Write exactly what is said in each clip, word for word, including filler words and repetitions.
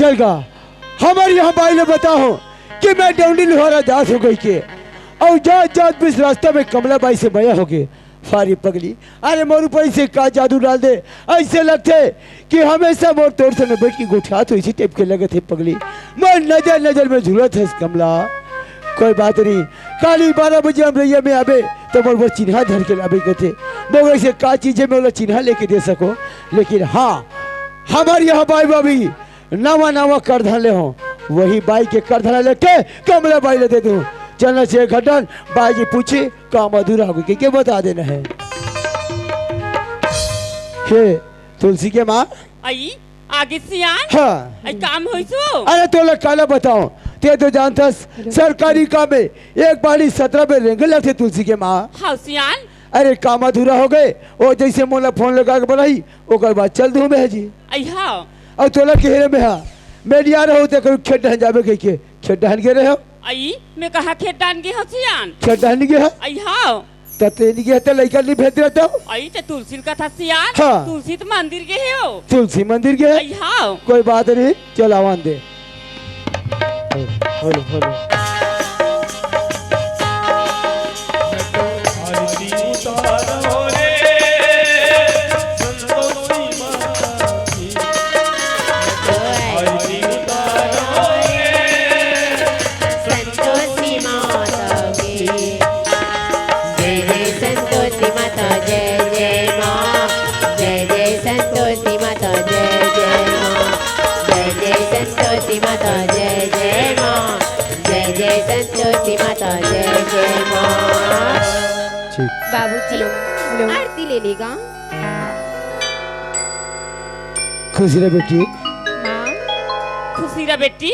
चल गा, हमर यहाँ बाई ले बताहूँ कि मैं डौंडी लुहारा जात हो गई के, अउ जात जात बीच रास्ता में कमला बाई से मया हो गए। फारी पगली, अरे मोर ऊपर इसे का जादू डाल दे, ऐसे लगथे कि हमेशा मोर तोर से में बैठ के गोठियात हो, इसी टाइप के लगत हे पगली। मोर नजर नजर में झूलत है कमला। कोई बात नहीं, काली बारह बजे अमरैया में आबे तो मोर बर चिन्हा धर के लाबे कथे। मोर ऐसे का चीज है, मैं ओला चिन्हा लेके दे सको, लेकिन हाँ, हमार यहाँ बाई भाभी नवा नवा करधन ले हो, वही बाई के करधन लेके कमला बाई ले दे दूँ। चलना चाहिए घटन, बाई जी पूछी काम अधूरा हो गई, के बता देना है। हे तुलसी के माँ। आई, आगे सियान। हाँ। आई काम होइस वो? अरे तोला काला बताओ, ते तो जानथस सरकारी काम में एक बारी सत्रह में रेंगे लगथे तुलसी के माँ। हाँ सियान। अरे काम अधूरा हो गए, वो जैसे मोला फोन लगा के बुलाई, ओकर बाद चल दूँ मैं जी। आई हाँ। अउ तोला कहे रे मेहा, मैं निया रहो ते करू खेत डहन जाबे कह के, खेत डहन गे रहे हो? आई, मैं कहाँ खेत डहन गे हो सियान? खेत डहन गे हो? आई हाँ। त ते नहीं गे त लइका नहीं भेज रहे तो? आई ते तुलसी ल कथा सियान, हाँ। तुलसी त मंदिर गे हे हो। तुलसी मंदिर गे हे? आई हाँ। कोई बात नहीं, चल आवन दे। Hello, hello. संतोषी माता की। जय जय संतोषी माता, जय जय माँ। जय जय संतोषी माता, जय जय माँ। जय जय संतोषी माता, जय जय माँ। जय जय संतोषी माता, जय जय माँ। ठीक। बाबूजी, हेलो, हेलो। आरती ले लेगा। खुश रह बेटी। माँ, खुशी रह बेटी।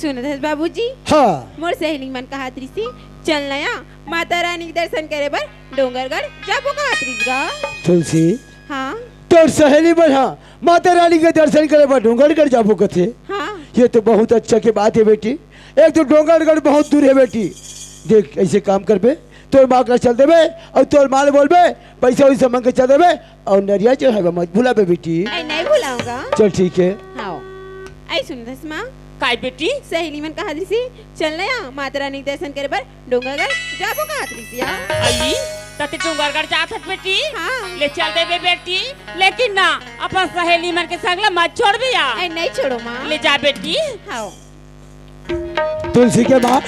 सुनत हस बाबूजी? हाँ। मोर सहेली मन कहत रिहिस, "चल नया माता रानी के दर्शन करे बर डोंगरगढ़ जाबो," कहत रिहिस गा। तुलसी। हाँ। तोर सहेली मन हा माता रानी के दर्शन करे बर डोंगरगढ़ जाबो कथे। हाँ। ये तो बहुत अच्छा के बात है बेटी। एक तो डोंगरगढ़ बहुत दूर है बेटी। देख, ऐसे काम करबे, तोर माँ करा चल देबे अउ तोर माँ ले बोलबे, पैसा वैसा मांग के चल देबे अउ नरिया चढ़ाबे मत भुलाबे बेटी। अरे नहीं भुलाऊंगा। चल ठीक है। हाँ। आई सुन दस माँ। काय बेटी? सहेली मन कहत रिहिस, "चल ना या माता रानी के दर्शन करे बर डोंगरगढ़ जाबो," कहत रिहिस या। आई, त ते डोंगरगढ़ जात हस बेटी? हाँ। ले चल देबे बेटी, लेकिन ना, अपन सहेली मन के संग ला मत छोड़बे या। अरे नहीं छोड़ो माँ। ले जा बेटी। हाँ। तुलसी के माँ।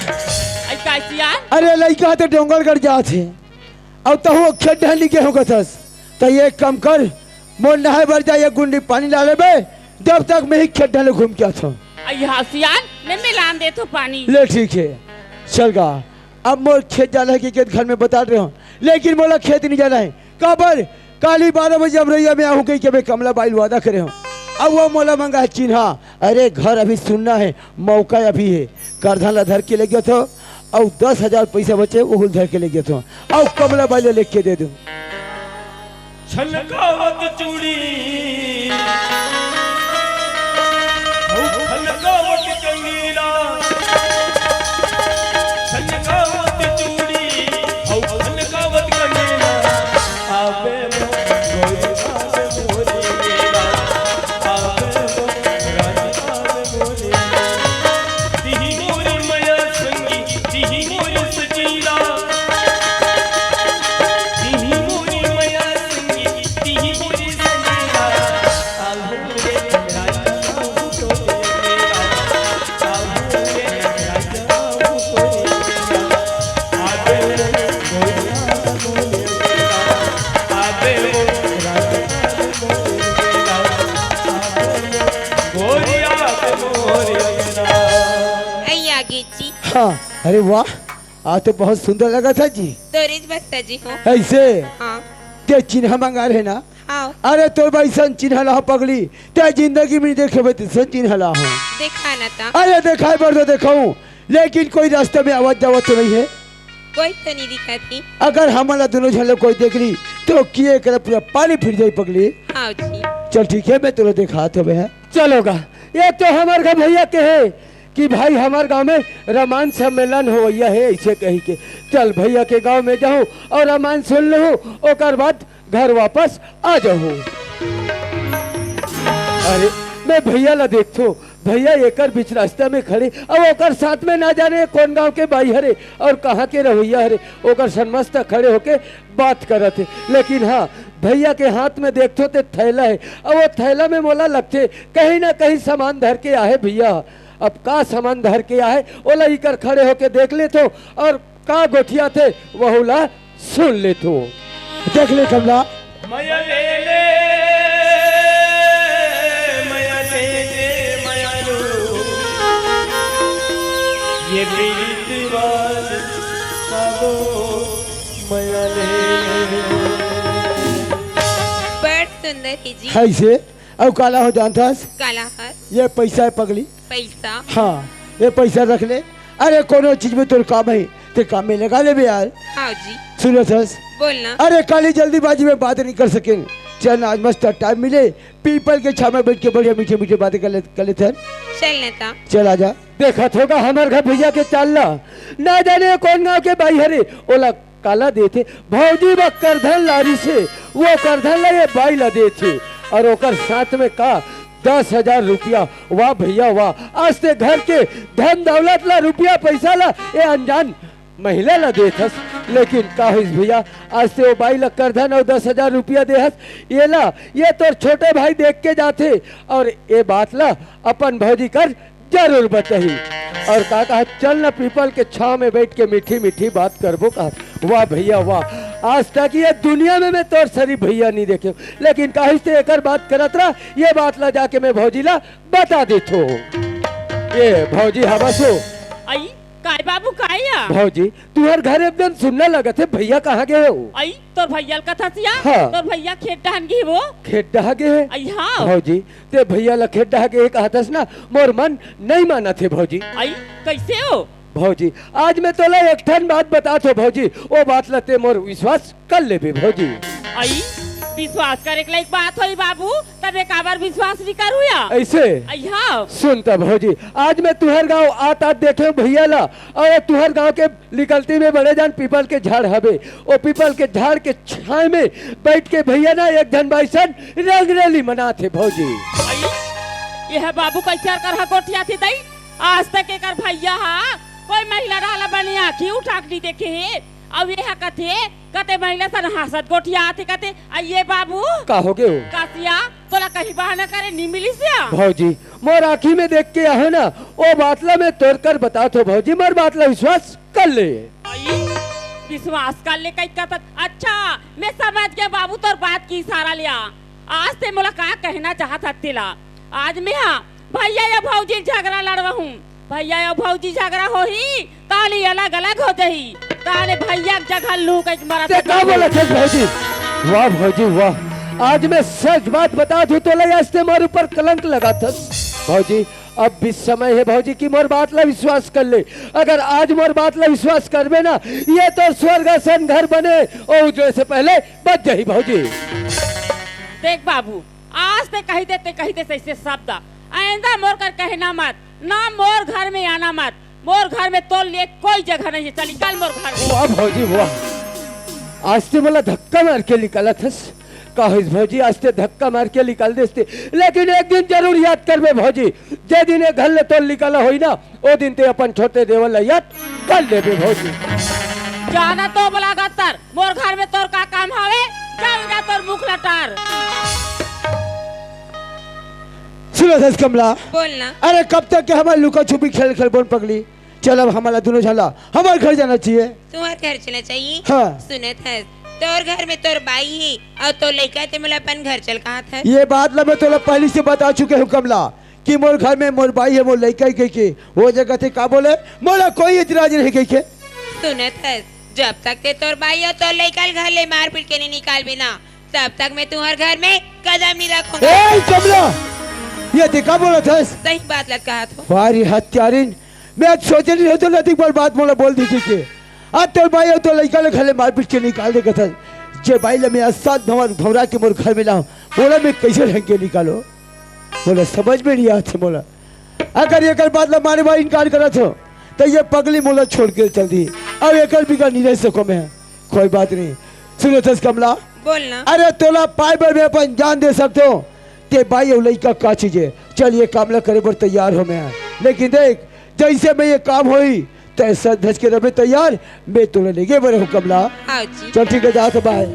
आई काय सियान? अरे लइका ह तो डोंगरगढ़ जात हे, अउ तहूँ खेत डहन नी गे हो कथस, त एक काम कर, मोर नहाय बर जा, एक गुंडी पानी ला लेबे, जब तक मैं ही खेत डहन ले घूम के आथों। आई हाँ सियान, मैं मिलान देथों पानी। ले ठीक है, चल गा। अब मोर खेत जाना है कि खेत घर में बता रहे हो, लेकिन मोला खेत नहीं जाना है। काबर? काली बारह बजे अमरैया में आहूँ कहिके मैं कमला बाई ले वादा करे हूँ। अब वो मोला मंगा है चिन्हा। अरे घर अभी सुन्ना है, मौका अभी है। करधन ला धर के ले गयो थो, अउ दस हजार पैसा बचे, वो धर के ले गयो थो, अउ कमला बाई ले लेके दे दूँ। छनकावत चूड़ी, अउ खनकावत कंगीला, छनकावत चूड़ी, अउ खनकावत कंगीला, आवे मोर गोरी, आवे मोरी मीरा, आवे मोर रानी, आवे मोरी मीरा। तिही मोरी मया संगी, तिही मोरी सजीला, तिही मोरी मया संगी, तिही मोरी सजीला। आलू रे राजा हो तो मेरा, आलू रे राजा हो तो मेरा। आबे वो गोरिया बोले मेरा, आबे वो राजा बोले मेरा, आबे वो गोरिया बोले मेरा। ऐ आगे जी। हाँ, अरे वाह, आज तो बहुत सुंदर लगा था जी। तोरेज बस्ता जी हो। ऐसे? हाँ। ते चिन्हा मंगा रहे ना? हाँ। अरे तोर बर अइसन चिन्हा ला पगली, ते जिंदगी में देखे बे तइसन चिन्हा ला हो। देखा ना ता। अरे देखाय बर तो देखाऊं, लेकिन कोई रास्ता में आवत जावत तो नहीं है? कोई तो नहीं दिखत ही। अगर हमन ला दोनों झन ला कोई देख ली, तो किए कर पूरा पानी फिर जाई पगली। हाँ जी। चल ठीक है, मैं तोला देखात हवे है। चलो गा, ये तो हमर घर भैया के है कि भाई हमर गांव में रामायण सम्मेलन होवइया है, ऐसे कही के चल भैया के गांव में जाहूं अउ रामायण सुन लूं, ओकर बाद घर वापस आ जाहूं। अरे मैं भैया ला देखथों, भैया एकर बीच रास्ता में खड़े, अउ ओकर साथ में ना जाने कोन गांव के बाई हरे अउ कहां के रहवइया हरे, ओकर संग मस्त खड़े होके बात करत हे। लेकिन हां, भैया के हाथ में देखथों ते थैला हे, अउ वो थैला में मोला लगथे कहीं ना कहीं सामान धर के आहे भैया। अब का सामान धर के आहे, ओला इकर खड़े होके देख लेथों अउ का गोठियाथे, वहू ला सुन लेथों। देख ले कमला। मया ले ले, मया ले ले, मया लो। ये पीरित वाल सालो, मया ले ले। बड़ सुंदर हे जी। कइसे? अउ काला हो जानथस? काला हर? ये पइसा हे पगली। पइसा? हां, ये पइसा रख ले। अरे कोनो चीज में तोर काम हे, ते काम में लगा लेबे यार। हां जी। सुनथस? बोलना। अरे काली जल्दीबाजी में बात नइ कर सकेन। चल आज मस्त टाइम मिले, पीपल के छांव में बइठ के बढ़िया मीठे मीठे बातें कर ले, कर लेथन। चल नेता। चल आजा। देखत होगा हमर घर भैया के चाल ला, ना जाने कोन गांव के बाई हरे, ओला काला देथे, भौजी वा करधन लारिस हे, वो करधन ला ये बाई ला देथे, अउ ओकर साथ में का दस हजार रुपया। वाह भैया वाह, आज ते घर के धन दौलत ला, रुपया पइसा ला ये अनजान महिला ला देथस। लेकिन का होइस भैया, आज ते वो बाई ला करधन अउ दस हजार रुपया देहस, ये ला ये तोर छोटे भाई देख के जाथे अउ ये बात ला अपन भौजी कर जरूर बताही। अउ का कहा, चल ना पीपल के छांव में बइठ के मीठी मीठी बात करबो कहा। वाह भैया वाह, आज तक ये दुनिया में मैं तोर सरी भैया नइ देखेंव, लेकिन काहिस ते एकर बात करत रहा, ये बात ला जाके मैं भौजी ला बता देथों। ये भौजी हवस हो। अई, काय बाबू, काय या? भौजी, तुंहर घर एकदम सुन्ना लगत हे, भैया कहां गे हे? अई, तोर भैया ल कथस या? हां। तोर भैया खेत डहन गे हे वो। खेत डहा गे हे? अई हां। भौजी, ते भैया ला खेत डहा गे हे कहथस ना, मोर मन नइ मानत हे भौजी। अई, कइसे हो? भौजी, आज मैं तोला एक ठन बात बतात हों भौजी, वो बात ला ते मोर विश्वास कर लेबे भौजी। अई, विश्वास करे के लायक बात होही बाबू, तब ये काबर विश्वास नइ करूं या? अइसे? अई हां। सुन त भौजी, आज मैं तुंहर गांव आत आत देखेंव भैया ला, अउ तुंहर गांव के निकलती में बड़े जान पीपल के झाड़ हवे, वो पीपल के झाड़ के छांव में बइठ के भैया ना एक झन बाई संग रंगरेली मनाथे भौजी। अई, ये ह बाबू कइसे कर हा गोठियाथे दई? आज तक एकर भैया हा कोई महिला डहर ला बने आंखी उठा के नइ देखे हे। अउ ये हा कथे, कते महिला संग हांसत गोठियाथे कथे। अई ये बाबू। का होगे हो? कस या, तोला कहीं बहाना करे नइ मिलिस या? भौजी, मोर आंखी में देख के आहे ना, वो बात ला मैं तोर कर बतात हों भौजी, मोर बात ला विश्वास कर ले। अई, विश्वास कर ले कहिके कथस। अच्छा, मैं समझ गेंव बाबू तोर बात के इशारा ले। आज ते मोला का कहना चाहत हस तेला। आज मैं हां भैया अउ भौजी झगरा लड़वाहूं। भैया अउ भौजी झगरा होही, तहां ले अलग-अलग हो जाही। तहां ले भैया के जगह लूं कहिके मरत ते का बोलत हस भौजी? वाह भौजी वाह, आज मैं सच बात बतात हों तोला, आज ते मोर ऊपर कलंक लगाथस भौजी। अब भी समय हे भौजी कि मोर बात ला विश्वास कर ले। अगर आज मोर बात ला विश्वास करबे ना, ये तोर स्वर्ग असन घर बने, वो उजड़े से पहले बच जाही भौजी। देख बाबू, आज ते कहि दे, ते कहि दे सही से शब्द। आइंदा मोर कर कहना मत, ना मोर घर में आना मत। मोर घर में तोर लिए कोई जगह नइ हे। चल निकल मोर घर से। वाह भौजी वाह, आज ते मोला धक्का मार के निकालत हस। का होइस भौजी, आज ते धक्का मार के निकाल देस ते, लेकिन एक दिन जरूर याद करबे भौजी, जे दिन ये घर ले तोर निकाला होही ना, ओ दिन ते अपन छोटे देवर ला याद कर लेबे भौजी। जाना तो बोला गत्तर, मोर घर में तोर का काम हवे? जा उड़ा तोर मुख लटार। सुनत हस कमला? बोलना। अरे कब तक के हमर लुका छुपी खेल खेलबोन पगली? चल अब हमला दुनों झन ला हमर घर जाना चाहिए। तुम्हार घर चलना चाहिए? हाँ। सुनत हस, तोर घर में तोर बाई हे अउ तोर लइका हे, ते मोला अपन घर चल कहत हस। ये बात ला मैं तोला पहली से बता चुके हूँ कमला, कि मोर घर में मोर बाई हे, मोर लइका हे कहिके। वो जगह ते का बोले, मोला कोई एतराज नइ हे कहिके। सुनत हस, जब तक ते तोर बाई अउ तोर लइका ल घर ले मार पीट के नइ निकालबे ना, तब तक मैं तुम्हार घर में कदम नइ रखूंगा। ए कमला, ये ते का बोलत हस? सही बात ला कहत हों। वाह रे हत्यारिन, मैं आज सोचे नइ हों तो नतिक बड़ बात मोला बोल दी कहिके। आज तोर बाई अउ तोर लइका ल घर ले मार पीट के निकाल दे कथस। जे बाई ला मैं आज सात भंवर भंवरा के मोर घर में लाहूं, ओला मैं कइसे ढंग के निकालों? मोला समझ में नइ आत हे मोला। अगर एकर बात ला माने बर इनकार करत हों, त ये पगली मोला छोड़ के चल दिही। अब एकर बिगर नइ रह सकों मैं। कोई बात नहीं। सुनत हस कमला? बोलना। अरे तोला पाए बर मैं अपन जान दे सकत हों। ते बाई अउ लइका का चीज हे? चल, ये काम ला करे बर तैयार हो मैं। लेकिन देख, जैसे मैं ये काम होई, तै सज धज के रहे तैयार, मैं तोला लेगे बर हूँ कमला। हाँ जी। चल ठीक है, जात बाय।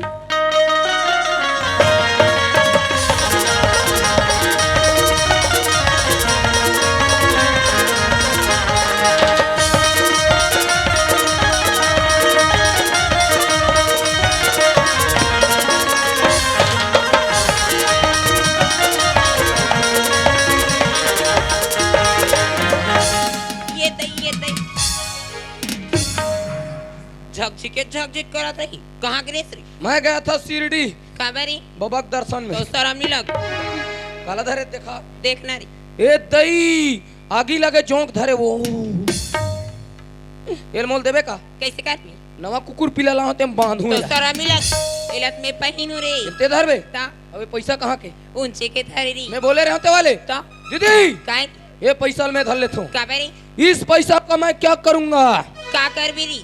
ये दई, ये दई। झकझिके झकझिक करत रही। कहाँ गे रेहेस रे? मैं गया था शिरडी। काबर रे? बाबा के दर्शन में। तो शरम नहीं लग? काला धरे देखा। देखना रे। ए दई, आगी लगे जोंक धरे वो। एल मोल देबे का? कैसे करबे? नवा कुकुर पीला लाहूं ते बांधू तो एला। शरम नहीं लग? एला मैं पहिनू रे। ते धरबे? ता? अबे पैसा कहाँ के? उनचे के धरे रे। मैं बोले रहे होते वाले। ता? दीदी! काय? ये पैसा मैं धर लेता हूँ। काबर रे? इस पैसा का मैं क्या करूंगा? का करबे रे?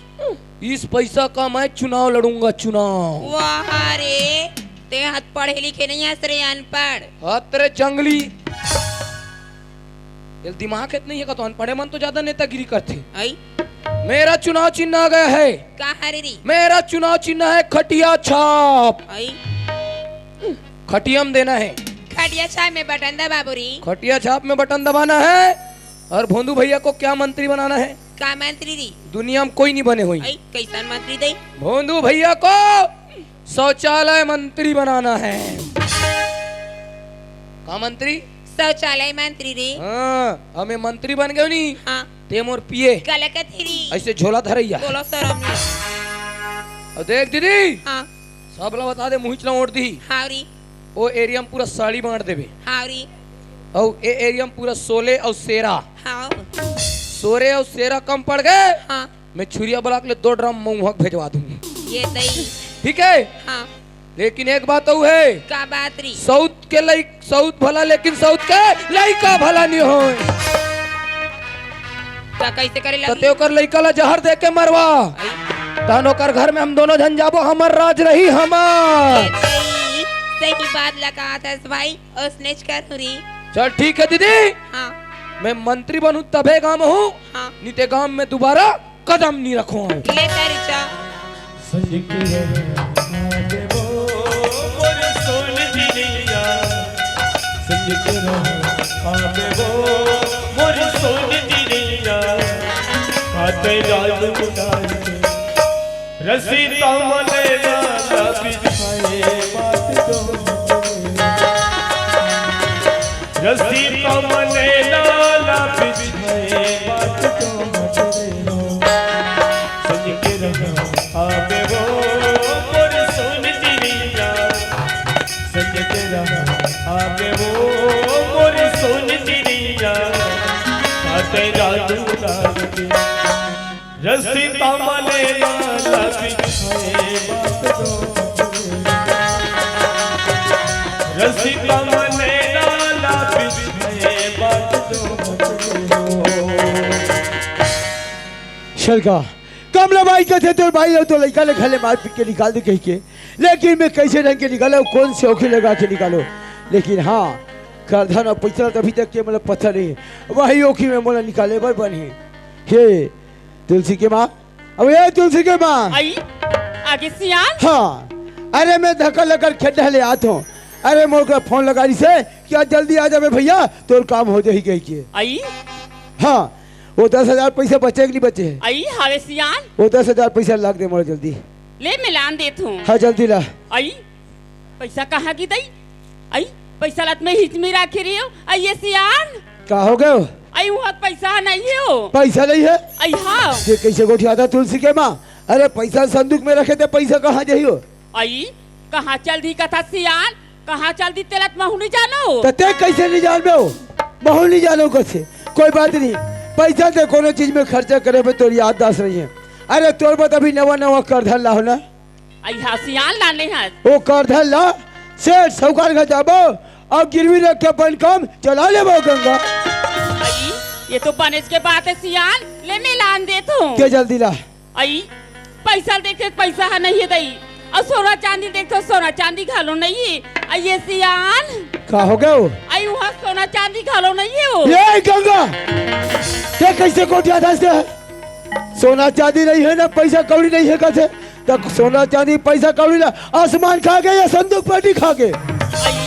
इस पैसा का मैं चुनाव लड़ूंगा, चुनाव। वाह रे, ते हत पढ़े लिखे नहीं हस रे, अनपढ़। हत रे जंगली। ये दिमाग है नहीं है का, तो अनपढ़े मन तो ज्यादा नेतागिरी करथे। आई? मेरा चुनाव चिन्ह आ गया है। का हरे रे? मेरा चुनाव चिन्ह है खटिया छाप। आई? खटिया में देना है। खटिया छाप में बटन दबाबो रे। खटिया छाप में बटन दबाना है। और भोंदू भैया को क्या मंत्री बनाना है? का मंत्री रे? दुनिया में कोई नहीं बने हुई। आई, कैसन मंत्री दई? भोंदू भैया को शौचालय मंत्री बनाना है। का मंत्री? शौचालय मंत्री रे। हाँ, हमें मंत्री बन गए नहीं। हाँ। ते मोर पीए। गलत रे। ऐसे झोला धरैया। बोलो शरम नहीं। और देख दीदी। हाँ। सब ला बता दे, मुहिच ला ओढ़ दी। हाँ री। ओ एरिया में पूरा साड़ी बांट देबे। हाँ री। और ए एरिया में पूरा सोले और सेरा। हाँ। सोरे और सेरा कम पड़ गए। हाँ। मैं छुरिया ब्लॉक ले दो ड्रम महुआ भेजवा दूंगी। ये दई। ठीक है। हाँ। लेकिन एक बात अउ है। का बात री? साउथ के लइक-, साउथ भला, लेकिन साउथ के लइका भला नहीं होय। त कैसे करे त लगी? ते ओकर लइका ला जहर दे के मरवा। आई। तहन ओकर घर में हम दोनों झन जाबो, हमर राज रही हमर। ए, सही, सही बात लगा था भाई, उसने कर रही। चल ठीक है दीदी। हाँ। मैं मंत्री बनूं तभे गांव में हूँ, हाँ। नहीं ते गांव में दोबारा कदम नहीं रखो। ले तेरी चा। संग के रहो, आ देबो मोर सोन जिनिया। संग के रहो, आ देबो मोर सोन जिनिया। आते जादू डाल के। रस्सी तो मले ना बिछाए बात दो। रस्सी तो मने लाला बिछाए बात तो मत रे हो। संग के रहो आबे वो मोर सोन जिनिया। संग के रहो आबे वो मोर सोन जिनिया। आते जादू डाल के। रस्सी तमने लाला बिछाए बात दो। रस्सी तमने लाला बिछाए बात दो। सरका, कमला बाई कथे तोर भाई अउ तोर लइका ले घर ले मार पीट के निकाल दे कहिके, लेकिन मैं कैसे ढंग के निकालो, कौन से ओखी लगा के निकालो, लेकिन हाँ, करधन अउ पइसा तभी तक के मतलब पता नहीं, वही ओखी में मोला निकाले बर बनही। हे तुलसी के माँ, अब ये तुलसी के माँ। आई, आगे सियान। हाँ, अरे मैं धक्का लगकर खेत ले आत हूँ। अरे मोर को फोन लगा रही से कि आज जल्दी आ जाबे भैया, तोर काम हो जाही कहिके। आई। हाँ, वो दस हजार पैसा बचे कि नहीं बचे? आई, हावे सियान। वो दस हजार पैसा लाग दे मोर जल्दी। ले, मैं लान देत हूँ। हाँ, जल्दी ला। आई, पैसा कहाँ गिस दई? आई, पैसा ला त मैं हिच में राखे रहे हो। आई, ये सियान। का हो गयो? आई, वहाँ पैसा नहीं है हो। पैसा नहीं है? आई, हाँ। ये कैसे गोठियाथा तुलसी के माँ? अरे, पैसा संदूक में रखे थे, पैसा कहाँ जाही हो? आई, कहाँ चल दी कथा सियान? कहाँ चल दी तेला त महू नहीं जानो। त ते कैसे नहीं जानबे हो? महू नहीं जानो कैसे? कोई बात नहीं, पैसा ते कोनो चीज में खर्चा करे पे तोर याददाश्त नहीं है। अरे, तोर बर अभी नवा नवा करधन लाहो ना। आई हा सियान लाने हस। ओ करधन ला, सेठ साहूकार घर जाबो अउ गिरवी रख के अपन काम चला लेबो गंगा। आई, ये तो बनेच के बात है सियान, ले मैं लान देत हूँ। के जल्दी ला। आई, पैसा देखे पैसा ह नहीं है दई, अउ सोना चांदी देखे सोना चांदी घलो नहीं है। आई ये सियान। का हो गयो? अई, उहाँ सोना चांदी घलो नइ हे वो। ए गंगा, ते कइसे गोठियाथस? सोना चांदी नइ हे ना, पइसा कौड़ी नइ हे कथे, त सोना चांदी पइसा कौड़ी ला आसमान खा गे या संदूक पेटी खा गे? अई,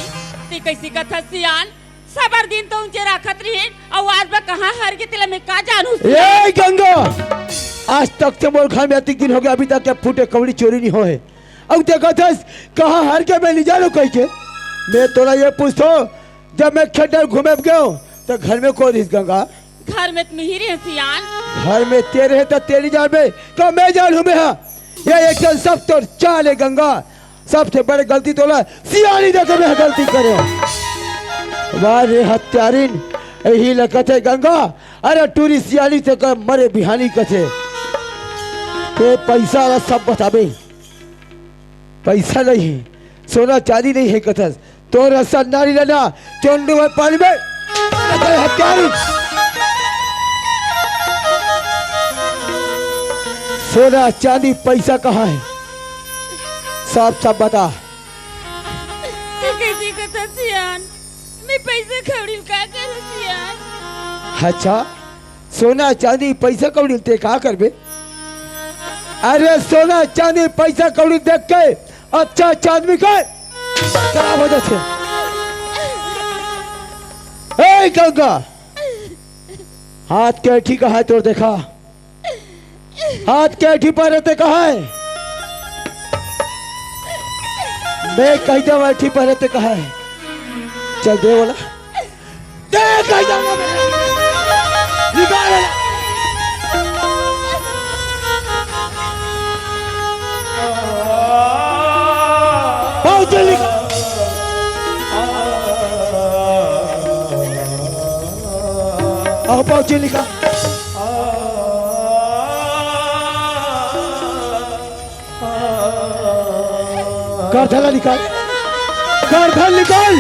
ते कइसे कथस सियान? सबर दिन तो उँचे राखत रिहिन, अउ आज बर कहाँ हर गे तेला मैं का जानहूँ सियान? ए गंगा, आज तक ते मोर घर में अतिक दिन हो गे, अभी तक के फूटे कौड़ी चोरी नइ होय हे। अउ ते कथस, कहाँ हर गे मैं नइ जानों कहिके। मैं तोला ये पूछथों, जब मैं खेत डहर घूमे बर गेंव, त घर में कोन रिहिस गंगा? घर में त मैं ही रहेंव सियान। घर में ते रहे त ते नइ जानबे, का मैं जानहूँ मैं हा? ये एक ठन सब तोर चाल ए गंगा। सबसे बड़े गलती तोला सियानी देके मैं गलती करेंव। वाह रे हत्यारिन, एही ला कथे गंगा। अरे टूरी सियानी ते का मरे बिहानी कथे। ते पइसा ला सब बताबे। पइसा नइ हे, सोना चांदी नइ हे कथस। तोर असन नारी ला ना, चोंडू भर पानी में, अरे हत्यारी। सोना, चांदी, पइसा कहाँ हे? साफ साफ बता। तैं कइसे कथस सियान? मैं पइसा कौड़ी ल का करहूँ सियान? अच्छा, सोना चांदी पइसा कौड़ी ल तैं का करबे? अरे सोना चांदी पइसा कौड़ी देख के अच्छा अच्छा आदमी के खराब हो जाथे। ए गंगा, हाथ के ऐंठी कहाँ हे तोर, देखा। हाथ के ऐंठी पहरे ते कहाँ हे? मैं कहि देंव ऐंठी पहरे ते कहाँ हे? चल दे बोला। दे कहि देंव मैं। निकाल बोला। पाँव तले निकाल। आओ पाँव तले निकाल। करधन ला निकाल, करधन निकाल।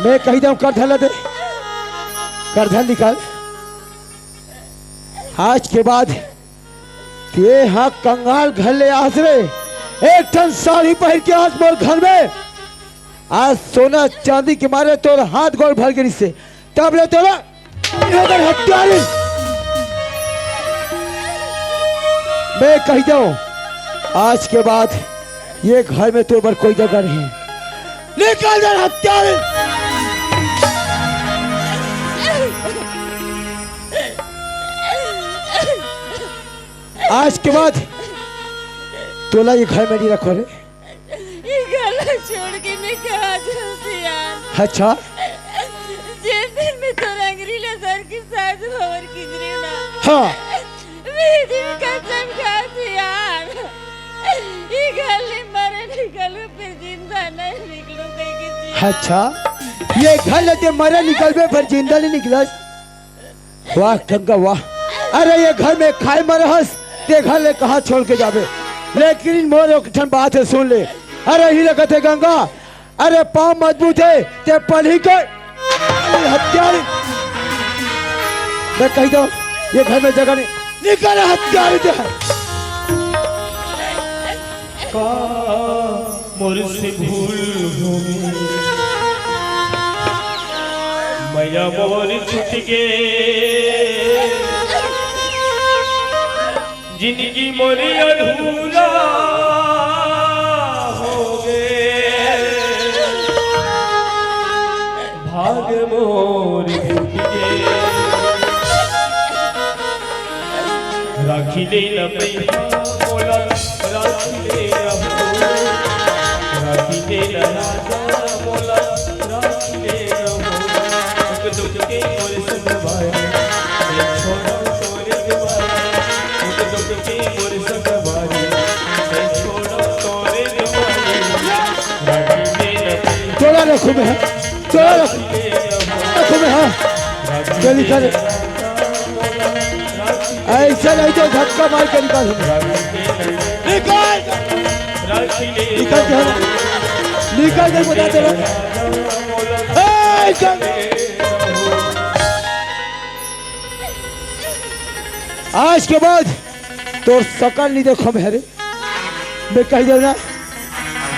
मैं कहि देंव करधन ला दे, करधन निकाल। आज के बाद तें हा कंगाल घर ले आस रे, एक ठन साड़ी पहिर के आस मोर घर में। आज सोना चांदी के मारे तोर हाथ गोड़ भर गे रिहिसे, तब ले तोला ये कर हत्यारी। मैं कहि देंव, आज के बाद ये घर में तोर बर कोई जगह नहीं। निकल जा हत्यारी। आज के बाद तोला ये घर में नहीं रखों रे। ये घर ला छोड़ के मैं कहाँ जाऊँ सियान? अच्छा। जेन दिन मैं तोर अंगरी ला धर के सास भंवर किंजरेंव ना। हाँ। मैं ये दिन कसम खात हँव यार। ये घर ले मरे निकलूँ, फेर जिंदा नहीं निकलूँ कहिके सियान। अच्छा। ये घर ले ते मरे निकलबे, फेर जिंदा नहीं निकलस। वाह गंगा वाह। अरे ये घर में खाए म रहस, ते घर ले कहाँ छोड़ के जाबे। लेकिन मोर एक ठन बात हे, सुन ले। अरे ही लगत हे गंगा, अरे पाँव मजबूत हे, ते पलही के। अरे हत्यारी। मैं कहि देंव, ये घर में जगह नहीं। निकल हत्यारी ते। का मोर से भूल होगे, मया मोर छूट गे, जिनगी मोर अधूरा होगे, भाग मोर फूट गे। राखी ले न पइहा मोला, राखी ले न हो। राखी ले न राजा मोला, राखी ले न हो। दुख दुख के मोर सुखवारी, मैं छोड़ो तोरे दुआरी। दुख दुख के मोर सुखवारी, मैं छोड़ो तोरे दुआरी। राखी ले न पइहा तोला रखूँ मैं, तोला रखूँ, रखूँ मैं, हाँ। जल्दी कर। ऐसा नहीं तो धक्का मार के निकाल। निकाल। निकल के हट। निकल के बता दे। ए, चल। आज के बाद तोर सकल नहीं देखों मैं रे। मैं कहि देंव ना,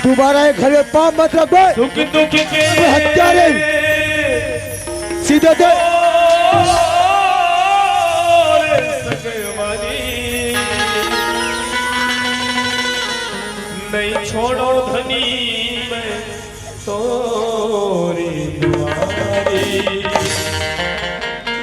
दोबारा ये घर में पाँव मत रखबे। सुख दुख के अबे हत्यारे। सीधे दे। और सगवानी नहीं छोड़ो धनी मैं तोरी दुआरी।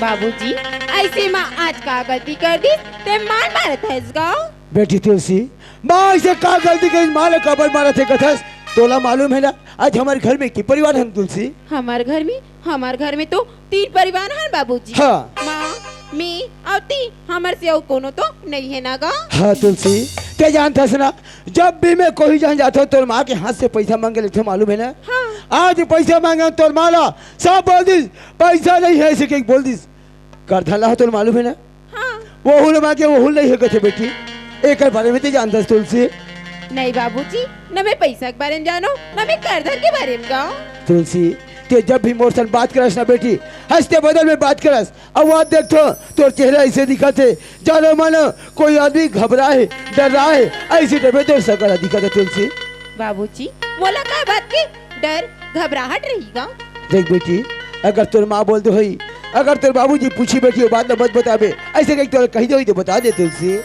बाबूजी, ऐसे माँ आज का गलती कर दी, ते मार मारत हस गा। बेटी तुलसी, माँ ऐसे का गलती करी, माँ ला काबर मारत हे कथस? तोला मालूम हे ना, आज हमर घर में के परिवार हन तुलसी? हमर घर में, हमर घर में तो तीन परिवार हन बाबूजी। हाँ। माँ, मी अउ ती, हमर से अउ कोनो तो नहीं हे ना गा। हाँ तुलसी, ते जानत हस ना, जब भी मैं कोई जहाँ जाथों, तोर माँ के हाथ से पैसा मांगे लेथों, मालूम हे ना? हाँ। आज पैसा मांगे तोर माँ ला, सब बोल दिस, पैसा नहीं हे, ऐसे कहिके बोल दिस। करधन ला हो तोला मालूम हे ना? हाँ। वहू ला मांगे, वहू ला नहीं हे कथे बेटी। एकर बारे में ते जानत हस तुलसी? नहीं बाबूजी, न मैं पैसा के बारे में जानों, न मैं करधन के बारे में गा। तुलसी, ते जब भी मोर संग बात करस ना बेटी, हंसते बदन में बात करस। अब बात देखथों, तोर चेहरा ऐसे दिखत हे, जानो मानो कोई आदमी घबरा हे, डर्रा हे, ऐसे type में तोर सकल ह दिखत हे तुलसी। बाबूजी, मोला का बात के डर घबराहट रही गा? देख बेटी, अगर तोर माँ बोल दे होही, अगर तोर बाबूजी पूछही बेटी, ये बात ला मत बताबे, ऐसे कहिके तोला कहि दे होही तो बता दे तुलसी।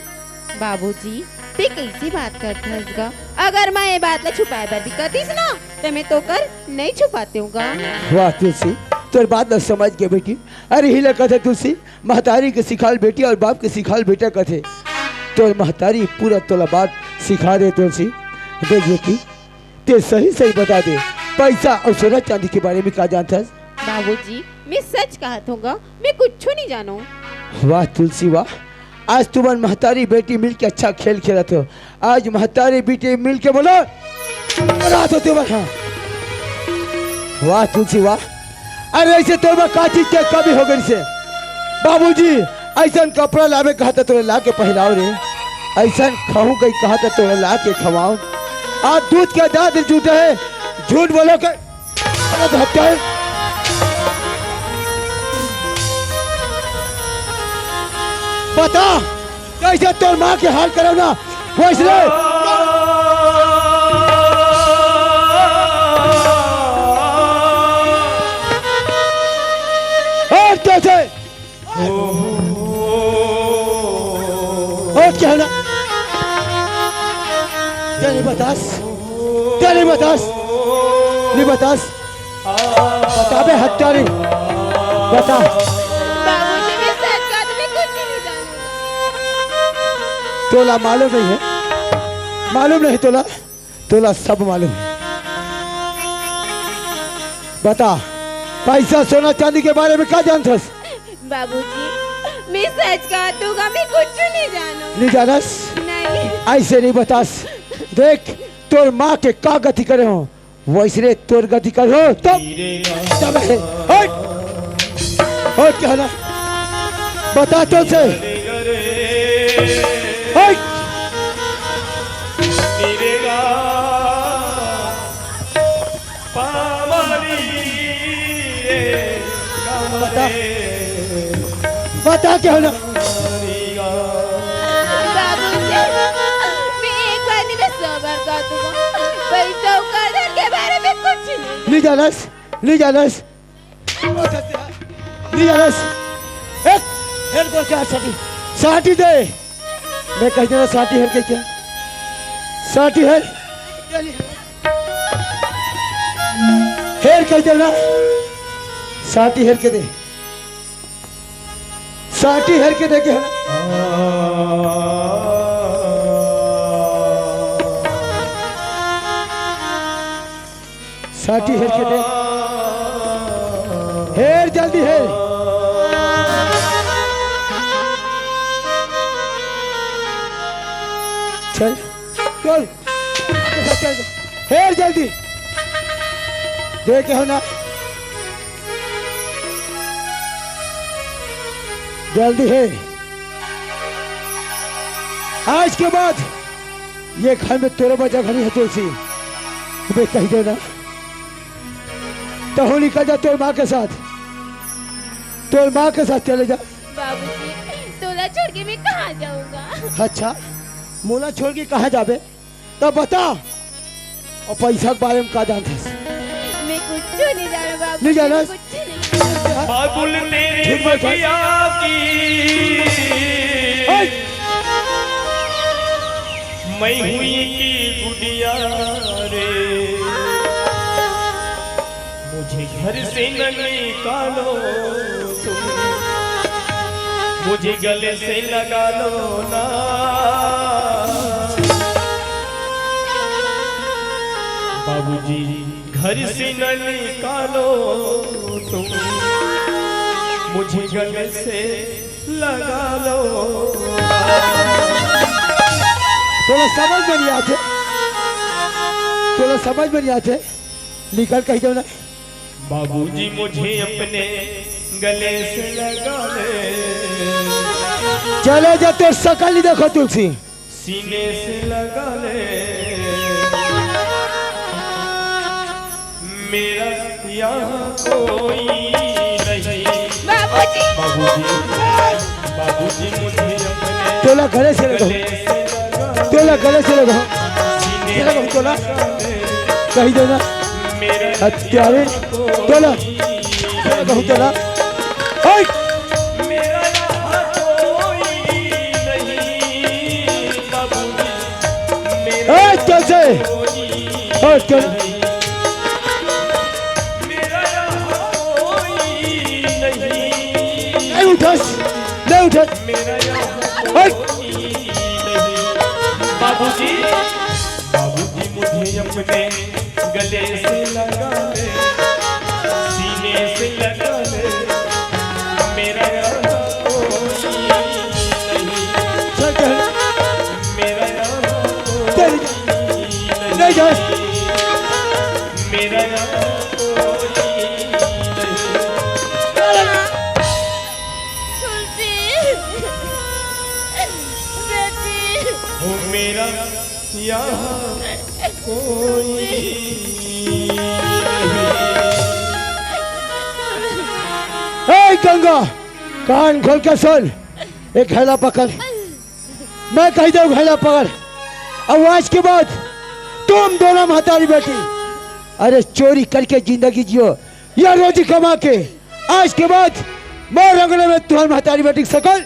बाबूजी, ते कैसे बात करत हस गा? अगर मैं ये बात ला छुपाए बर भी कहतीस ना, ते मैं तोकर नहीं छुपातेंव गा। वाह तुलसी, तोर बात ला समझ गेंव बेटी। अरे इही ला कथे तुलसी, महतारी के सिखाल बेटी अउ बाप के सिखाल बेटा कथे। तोर महतारी पूरा तोला बात सिखा दे तुलसी। देख बेटी, ते सही सही बता दे, पैसा अउ सोना चांदी के बारे में का जानत हस? बाबूजी, मैं सच कहत हों गा, मैं कुछू नहीं जानों। वाह तुलसी वाह, आज तुमन महतारी बेटी मिलके अच्छा खेल खेलत हो। आज महतारी बेटी मिलके बोलो, रात होते हुए, हाँ। वाह तुलसी वाह, अरे ऐसे तोर बर का चीज के कमी हो गइसे? बाबूजी, अइसन कपड़ा लाबे कहत हे तोला ला के पहिराव रे, अइसन खाहूं कहिके कहत हे तोला ला के खवाव। आज दूध के दांत जुटे हे, झूठ बोलो के, अरे धक्का हे। बता, कइसे तोर माँ के हाल करव ना, वइसने। अउ कइसे? अउ का हे ना? का नहीं बतास? का नहीं बतास? नहीं बतास? बता बे हत्यारी, बता। बाबूजी, मैं सच कहत हों, मैं कुछू नहीं जानों। तोला मालूम नहीं हे? मालूम नहीं तोला? तोला सब मालूम हे। बता, पैसा, सोना, चांदी के बारे में का जानत हस? बाबूजी, मैं सच कहत हों गा, मैं कुछू नहीं जानों। नहीं जानस? नहीं। अइसे नहीं बतास। देख, तोर माँ के का गति करे हों, वइसने तोर गति करहूं, तब, तब हे। हट! हट, का हे ना? बता तो से। हट! बता। बता, का हे ना? बाबूजी, मैं एक बार नहीं, मैं सौ बार कह दूंगा। पैसा अउ करधन के बारे में कुछ नहीं। नहीं जानस, नहीं जानस। नहीं जानस। एक, हेर को क्या साटी? साटी दे। मैं कहि देना साटी हेर के क्या? साटी हेर। हेर कहि देना। साटी हेर के दे। साटी हेर के देखे हे ना? साटी हेर के दे। हेर जल्दी हेर। चल, चल। हेर जल्दी। देखे हे ना? जल्दी हेर। आज के बाद ये घर में तोरे बर जगह नहीं हे तुलसी। अबे कहि देना। तहूं निकल जा तोर माँ के साथ। तोर माँ के साथ चले जा। बाबूजी, तोला छोड़ के मैं कहाँ जाऊंगा? अच्छा, मोला छोड़ के कहाँ जाबे? तब बता, अउ पइसा के बारे में का जानथस? मैं कुछ नहीं जाना बाबू, नहीं जाना? कुछ नहीं। बाबुल तेरे झूठ बोलता है। बगिया की हे! मैं हुई की गुड़िया रे, मुझे घर से न निकालो तुम, मुझे गले से लगा लो ना। बाबूजी घर से न निकालो तुम, मुझे गले से लगा लो। तोला समझ में नहीं आथे, तोला समझ में नहीं आथे, निकल कहि देव ना। बाबूजी मुझे अपने गले से लगा ले। चले जा, तोर सकल नहीं देखो तुलसी। सीने से लगा ले। मेरा यहाँ कोई नहीं। बाबूजी। बाबूजी, बाबूजी मुझे अपने तोला गले से लगा। गले से लगा। तोला गले से लगा। सीने से लगा, तोला। लगा ले। कहि देव ना। मेरा हत्यारे। यहाँ कोई तोला। तोला कहूँ तोला। हट। मेरा यहाँ कोई नहीं, बाबूजी। मेरा ए, कैसे? कोई ए, कैसे? नहीं। मेरा यहाँ कोई नहीं। नहीं उठस, नहीं उठस। मेरा यहाँ हट। कोई नहीं। बाबूजी, बाबूजी मुझे अपने गले से लगा ले, सीने से लगा ले, मेरा यहाँ कोई नहीं। चल, चल। मेरा यहाँ कोई तेरी नहीं। नहीं जाए। मेरा यहाँ कोई नहीं। तुलसी, बेटी। हो मेरा यहाँ कोई नहीं। ए गंगा, कान खोल के सुन, एक घैला पकड़। मैं कहि देव घैला पकड़, अउ आज के बाद तुम दोनों महतारी बेटी, अरे चोरी करके जिंदगी जियो, या रोजी कमा के। आज के बाद मोर अंगना में तुँहर महतारी बेटी के सकल